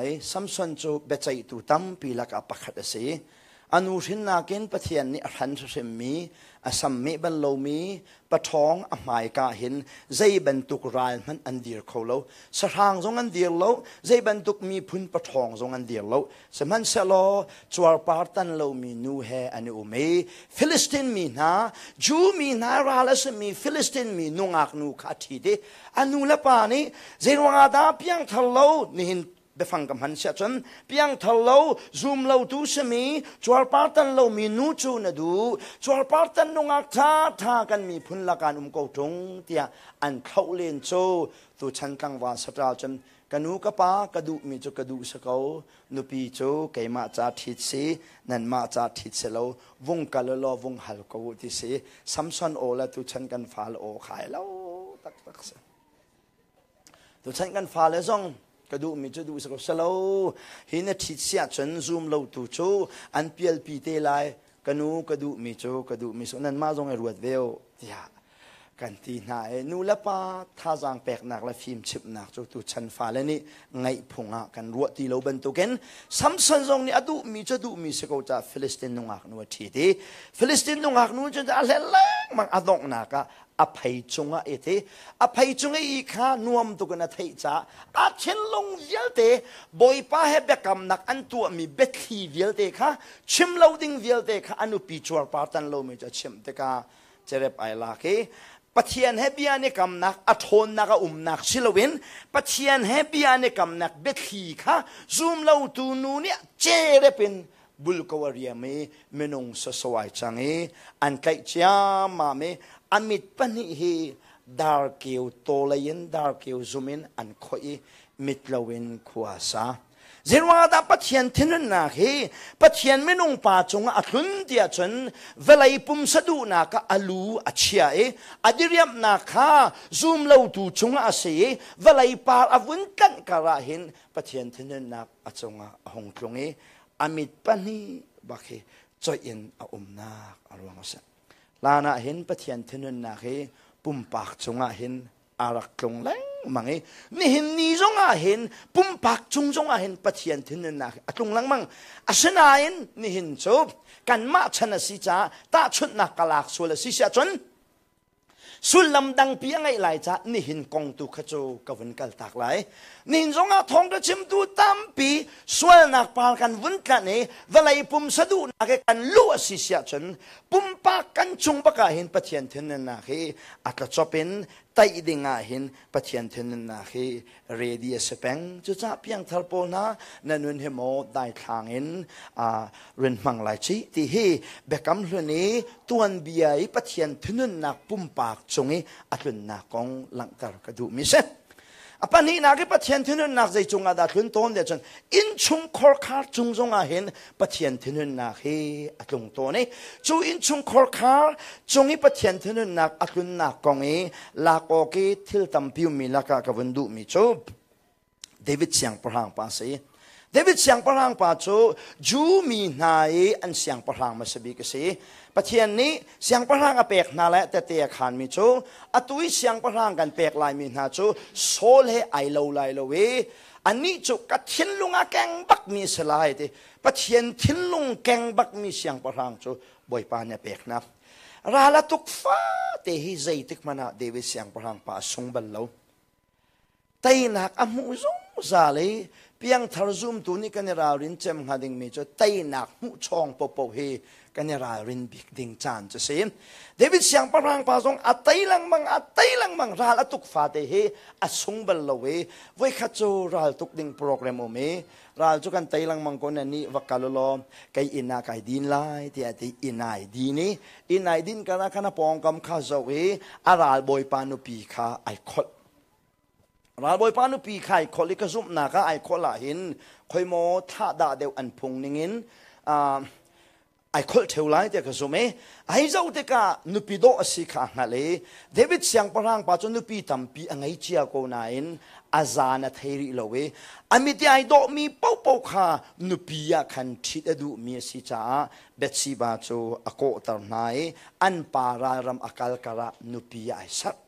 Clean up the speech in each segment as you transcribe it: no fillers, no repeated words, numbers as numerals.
Samson cu biaceihtu tampi lakah pakhat a si. A nu hrinnak in Pathian nih a hran hrimhrimmi, a sammeh bal lomi, paṭhawng a hmaika hin zei bantuk ral hmanh an dir kho lo. Sahrang zong an dir lo, zei bantuk miphun paṭhawng zong an dir lo. Sihmanhsehlaw cuarpar tan lomi nu he an i um i Filistin mi hna, Jew mi hna ral a simi Filistin mi nungak nu kha a ṭhit i a nu le pa nih zeiruangah dah piangthar lo nihin biafang ka hman siah cun piangthar lo zum lo tu simi cuarpar tan lomi nu cu na duh cuarpar tan nungak tha tha kan miphun lakah an um ko ṭung tiah an thloh len cu tuchan tlangval saṭal cun ka nu ka pa ka duhmi cu ka duh si ko nupi cu keimah ca ṭhit si nanmah ca ṭhit si lo vung kal law vung hal ko u ti si Samson aw le tuchan kan fale aw khai lo taktak si tuchan kan fale zong ka duhmi cu duh si ko selo hi na ṭhit si ahcun zum lo tu cu an pialpi te lai ka nu ka duhmi cu ka duhmi cu nanmah zong i ruat ve u tiah kan ti hna i nu le pa thazaang peknak le fimchimhnak cu tuchan fale nih ngaih phung ah kan ruah ti lo bantukin Samson zong nih a duhmi cu duhmi si ko caah Filistin nungak nu a ṭhit i Filistin nungak nu cu a hlen lengmang a donghnak ah a phei cungah i ti a phei cung i kha nuam tuk in a theih caah a thinlung vialte Bawipa he biakamnak an tuahmi biathli vialte kha chim lo ding vialte kha a nupi cuarpar tan lomi cu a chimh tikah cerep ai lak i Pathian he bia an i kamnak a ṭhawnnak a umnak si loin Pathian he bia an i kamnak biathli kha zum lotu nu nih cerep in bulko a riam i minung saso ai cang i an tlaih ciammam i a mit pahnih hi darkeu tawlei in darkeu zum in an khoih i mit loin khua a sa. Zeiruangah Pathian thinhunnak hi Pathian minung pa cungah a tlun tiah cun vawlei pumsa duhnak ah a lu a chia i a diriamhnak kha zum lotu cungah a si i vawlei par a vun tlanh kar ah hin Pathian thinhunnak a cungah a hung tlung i a mit pahnih bak hi coih in a umnak a ruang a si. Hlan ah hin Pathian thinhunnak hi pumpak cungah hin a rak tlung lengmang i nihin ni zong ah hin pumpak cung zong ah hin Pathian thinhunnak a tlung lengmang. Asinain nihin cu kanmah chan a si caah tahchunhnak ka lak sual a si siah cun sullam dangpi a ngeih lai caah nihin kong tu kha cu ka vun kaltak lai. Nihin zongah thawngṭha chimtu tampi sualnak par kan vun tlanh i vawlei pumsa duhnak i kan luh a si siah cun pumpak kan cung bak ah hin Pathian thinhunnak hi a tlacop in taih ding ah hin Pathian thinhunnak hi ready a si peng. Cucaah piangthar pawl hna na nun hi maw daithlang in rin hmang lai ci ti hi biakam hlun i tuanbia i Pathian thinhunnak pumpak cung i a tlunnak kong langhter ka duhmi si. A pahnihnak i Pathian thinhunnak zei cungah dah tlun tawn tiah cun innchung khorkhar cung zongah hin Pathian thinhunnak hi a tlung tawn i cu innchung khorkhar cung i Pathian thinhunnak a tlunnak kong i lak awk i thil tampi ummi lakah ka vun duhmi cu David siangpahrang pa a si. David siangpahrang pa cu Jew mi hna i an siangpahrang hmasa bik a si. Pathian nih siangpahrang a pek hna le tete a khaanmi cu atu i siangpahrang kan pek laimi hna cu Saul he ai lo lai lo i anih cu ka thinlung a keng bakmi a si lai ti Pathian thinlung keng bakmi siangpahrang cu Bawipa nih a pek hna. Ral a tuk fate hi zeitik hmanh ah David siangpahrang pa a sung bal lo. Teinak a hmuh zungzal i piangthar zumtu nih kan i ralrin cem hnga dingmi cu teinak hmuh chawng popo hi kan i ralrin bik ding caan cu si. David siangpahrang pa zong a tei lengmang a tei lengmang ral a tuk fate hi a sung bal lo i voikhat cu ral tuk ding program um i ral cu kan tei lengmang ko na nih va kal law kei inn ah kai din lai tiah ti inn ai din i inn ai din karah khan a pawngkam kha zoh i a ral bawipa nupi kha ai kholh Ralbawipa nupi kha ai kholh i ka zumhnak ah ai kholh ah hin khoimaw thlahdah deuh an phung ningin ai kholh ṭheu lai tiah ka zumh i ai zoh tikah nupi dawh a si kha a hngalh i David siangpahrang pa cu nupi tampi a ngei cia ko nain a zaan a thei rih lo i a mit i ai dawhmi paohpaoh kha nupi ah khan ṭhit a duhmi a si caah Bathsheba cu a kawhter hna i an pa ralram a kal karah nupi ah ai serh.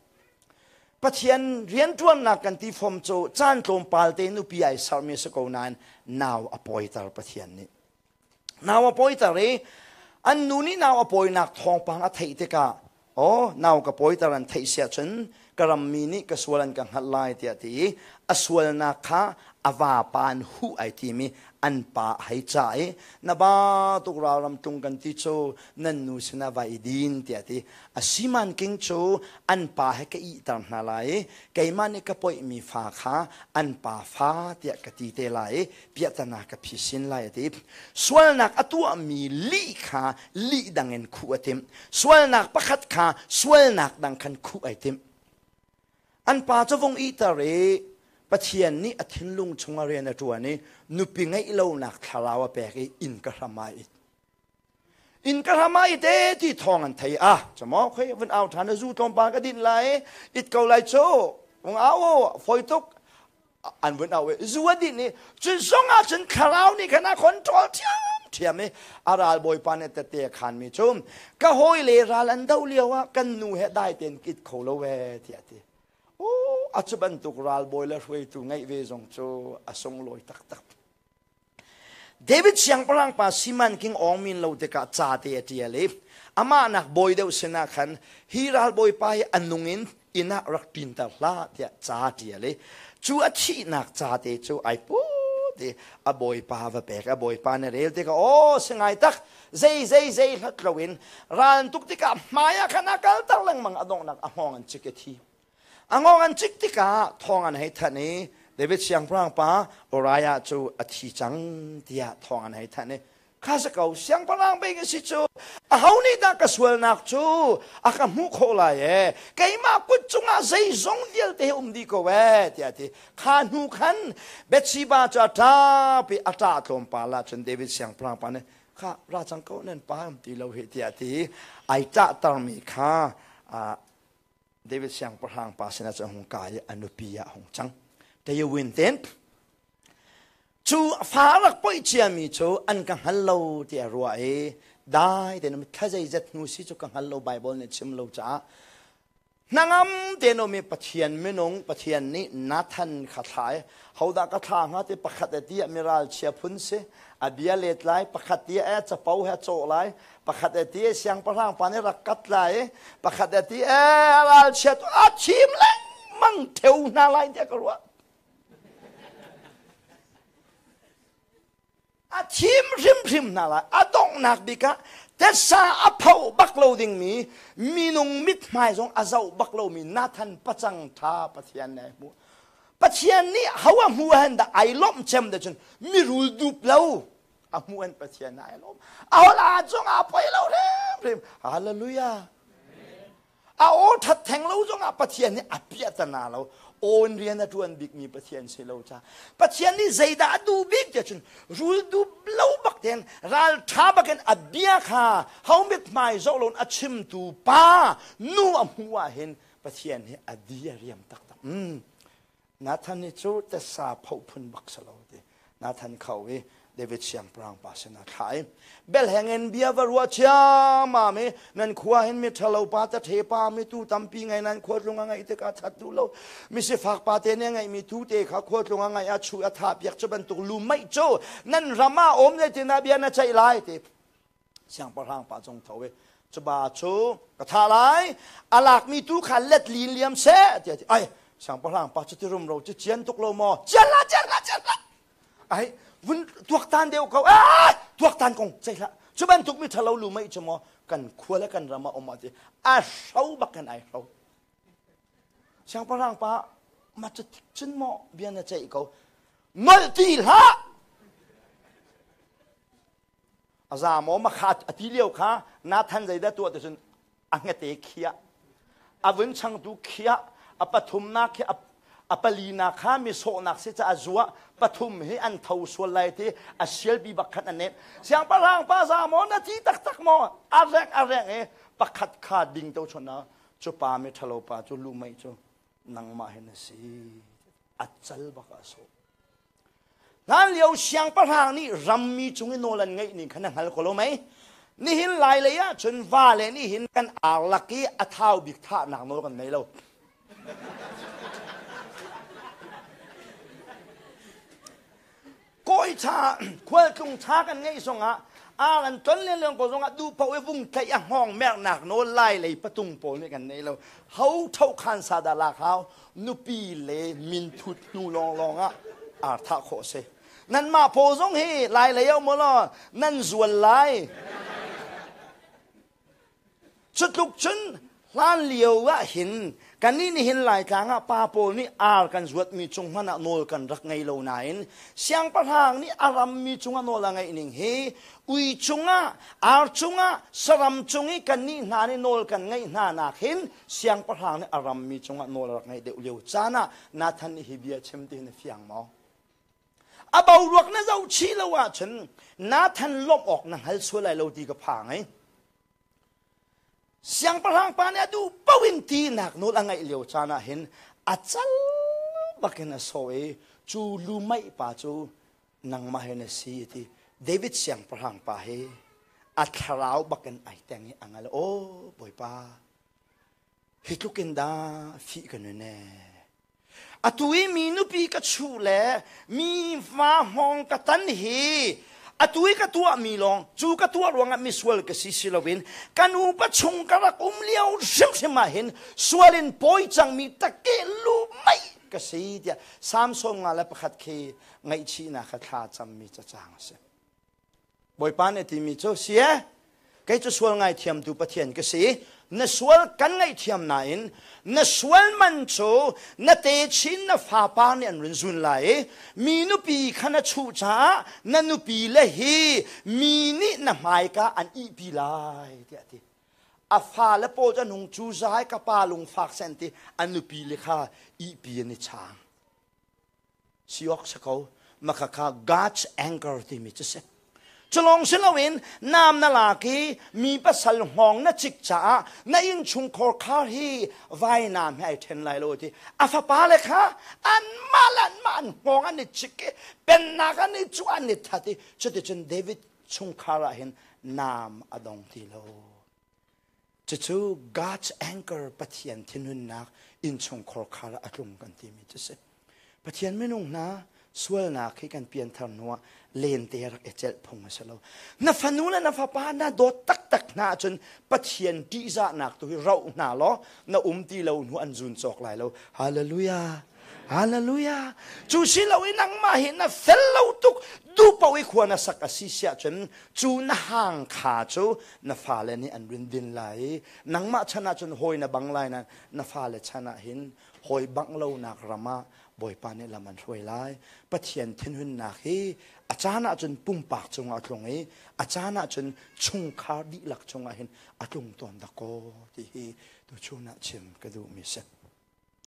Pathian rianṭuannak kan ti fom cu caan tlawmpal te nupi ai sermi si ko nain nau a pawiter Pathian nih. Nau a pawiter i an nu nih nau a pawinak thawngpang a theih tikah aw nau ka pawiter an theih siah cun ka rammi nih ka sual an ka hngalh lai tiah ti i a sualnak kha a vapa an huh ai timi an pa a hei cah i na ba tuk ralram tlung kan ti cu nan nu sinah va i din tiah ti a siman king cu an pa he ka ihter hna lai i keimah nih ka poihmi fa kha an pa fa tiah ka ti te lai i piahtana ka phisin lai a ti. Sualnak a tuahmi lih kha lih dang in khuh a timh. Sualnak pakhat kha sualnak dang khan khuh ai timh. An pa cu vung ihter i Pathian nih a thinlung chungah rian a ṭuan i nupi ngeih lonak thlarau a pek i inn ka hram ah it. Inn ka hram ah it e ti thawng an thei ah camaw khoi vun au ṭhan a zu tlawmpal ka din lai it ko lai cu vung au foi tuk an vun au i zu a din i cu zong ah cun thlarau nih khan a control ṭhiamṭhiam i a ral bawipa nih tette a khanmi cu ka hawi le ral an do lio ah kan nu he dai tein kit kho lo e tiah a ti. A cu bantuk ralbawi le hruaitu ngeih ve zong cu a sunglawi taktak. David siangpahrang pa Siman King Aung Min lo tikah ca te a ṭial i amah nak bawi deuh sinah khan hi ralbawipa hi a nung in inn ah rak ṭinter hlah tiah ca a ṭial i cu a thihnak ca te cu ai put i a bawipa va pek. A bawipa nih rel tikah aw si ngai tak zei zei zei hlat loin ral tuk tikah hmai ah khan a kalter lengmang a donghnak a hngawng an cik i thi. A ngawng an cik tikah thawng an hei thanh i David siangpahrang pa Uriah cu a thi cang tiah thawng an hei thanh i kha si ko siangpahrang bik a si cu aho nih dah ka sualnak cu a ka hmuh khawh lai e keimah kut cungah zeizong vialte um dih ko e tiah a ti kha hnu khan Bathsheba cu a ṭap i a ṭah tlawmpal ah cun David siangpahrang pa nih kha ra cang ko nan pa um ti lo hi tiah a ti ai ṭahtermi kha David siangpahrang pa sinah cun a hung kai i a nupi ah a hung cang. Tayawin ten cu fa rak poih ciami cu an ka hngal lo tiah ruah i dai tein thla zeizat hnu si cu ka hngal lo Bible nih chim lo caah hnangam tein um i Pathian minung Pathian nih Nathan kha thla i hodah ka thla hnga ti pakhat e tiah miral chia phun si a bia let lai pakhat tiah e capo he cawh lai pakhat e ti siangpahrang pa nih rak kat lai pakhat e ti e ralchiat a thim lengmang theu hna lai tiah ka ruah a thim hrimhrim hna lai a donghnak bik ah tesa a pho bak lo dingmi minung mithmai zong a zoh bak lomi Nathan pacang tha Pathian nih hmu Pathian nih ho a hmu han dah ai lawmh cem da cun mirul dup lo a hmuh an Pathian ai lawm a hol a zong a poi lo hrimhrim hallelujah a aw that theng lo zong ah Pathian nih a piahtana lo awn rian a tuan bikmi Pathian si lo ca Pathian nih zeidah a duh bik tiah cun rul dup lo bak ten ral tha bakin a bia kha ho mit hmai zoh loin a chimtu pa nu a hmuh ah hin Pathian hi a di a riam taktak Nathan nih cu tesa phoh phun bak si lo ti. Nathan kho i David siangpahrang pa sinah thlah i belheng in bia va ruah ciammam i nan khua hin mi ṭhalo pa tathe pa mi tu tampi ngei nan khua tlung a ngeih tikah that duh lo mi sifak pa te nih a ngeihmi tu te kha khua tlung a ngeih ah chu a thah piak cu bantuk lu meih cu nan ram ah um zeitindah bia na ceih lai ti Siangpahrang pa cung tho i cuba cu ka thah lai a lakmi tu kha let lin liam seh tiah ti ai siangpahrang pa cu ti rumro cu cian tuk lo maw cian la cian la cian la ai vun tuaktan deuh ko ai tuaktan kong ceih hlah cu bantuk mi ṭhalo lu mei cu maw kan khua le kan ram ah um ah ti a hro bak kan ai hro siangpahrang pa ma cu cun maw bia na ceih ko nolh ti hlah A za maw makha a ti lio kha Nathan zeidah tuah ti cun a hngete khiah a vun changtu khiah a pathumnak khi a palinak kha mi sawhnak si caah zuah pathum hi an tho sual lai ti a sialpi bak khan a nek siangpahrang pa za maw na thi taktak maw a reng a reng i pakhat kha ding to chon na cu pa mi ṭhalo pa cu lu mei cu nangmah hin a si a cal bak a sawh Hlanlio siangpahrang nih rammi cung i nawl an ngeih ning kha na hngal ko lo mei? Nihin lai lei ah cun vale nih hin kan ar lak i a thau bik thahnak nawl kan ngei lo. Hawi ṭha khualtlung ṭha kan ngeih zongah ar an ton len leng ko zongah duh paoh i vung tlaih a hngawng merhnak nawl lai lei patung pawl nih kan nei lo. Ho tho khan sa dah lak hau nupi le minthut hnu lawnglawng ah ar thah khawh si. Nanmah paw zong hi lai lei um law nan zual lai. Cutluk cun hlan lio ah hin kannih nihin Laitlang ah pa pawl nih ar kan zuatmi cung hmanh ah nawl kan rak ngei lo nain siangpahrang nih a rammi cungah nawl a ngeih ning hi ui cungah ar cungah saram cung i kannih hna nih nawl kan ngeih hna nak hin siangpahrang nih a rammi cungah nawl a rak ngeih deuh lio caan ah Nathan nih hi bia chim ti hin a fiang maw? A boruak na zoh chih lo ahcun Nathan lawmh awk na hngal sual lai lo ti ka phang ai. Siangpahrang pa nih a duh paoh in tinak nawl a ngeih lio caan ah hin a cal bakin a sawh i cu lumeih pa cu nangmah hi na si ti David siangpahrang pa hi a thlarau bakin ai teng i a ngal aw bawipa hi tluk in dah fih ka nun ee Atu i mi nupi ka chuh le mi fa hngawng ka tan hi atu i ka tuahmi lawng cu ka tuah ruangah misual ka si si loin ka nupa chung ka rak um lio hrimhrim ah hin sual in pawi cangmi take lu mei ka si tiah Samson nga le pakhat khi ngaihchihnak kha thla cammi cacang a si. Bawipa nih a timi cu si e kei cu sual ngaithiamtu Pathian ka si na sual kan ngaihthiam nain na sual man cu na techin na fapa nih an run zun lai i mi nupi kha na chuh caah na nupi le hi mi nih na hmaika an ihpi lai tiah a ti a fale pawl cu an hung cu zai ka pa lungfak sen ti a nupi le kha ihpi an i chang si awk si ko maka kha God's anger timi cu si culong si loin nam na lak i mi pasal hngawng na cik caah na innchungkhar khar hi vainam he ai ṭhen lai lo ti a fapa le kha anmah le anmah an hngawng an i cik i pennak an i cuh an i that i cuticun David chungkhar ah hin nam a dong ti lo Cucu God's anchor Pathian thinhunnak innchungkhar khar ah a tlung kan timi cu si. Pathian minung hna sualnak hi kan pianthar hnuah lente rak i celh phung a si lo. Na fanu le na fapa na dawt taktak hna ahcun Pathian ṭihzahnak tu hi roh hna law na um ti lo hnu an zun cawk lai lo. Hallelujah. Hallelujah. Cu si lo i nangmah hi na fel lo tuk duh paoh i khua na sak a si siah cun cu na hang kha cu na fale nih an rin din lai i nangmah chan ah cun hawi na bang lai nain na fale chan ah hin hawi bangh lonak ram ah Bawipa nih lam an hruai lai. Pathian thinhunnak hi a caan ah cun pumpak cungah a tlung i a caan ah cun chungkhar dihlak cungah hin a tlung tawn dakaw ti hi tuchun ah chim ka duhmi si.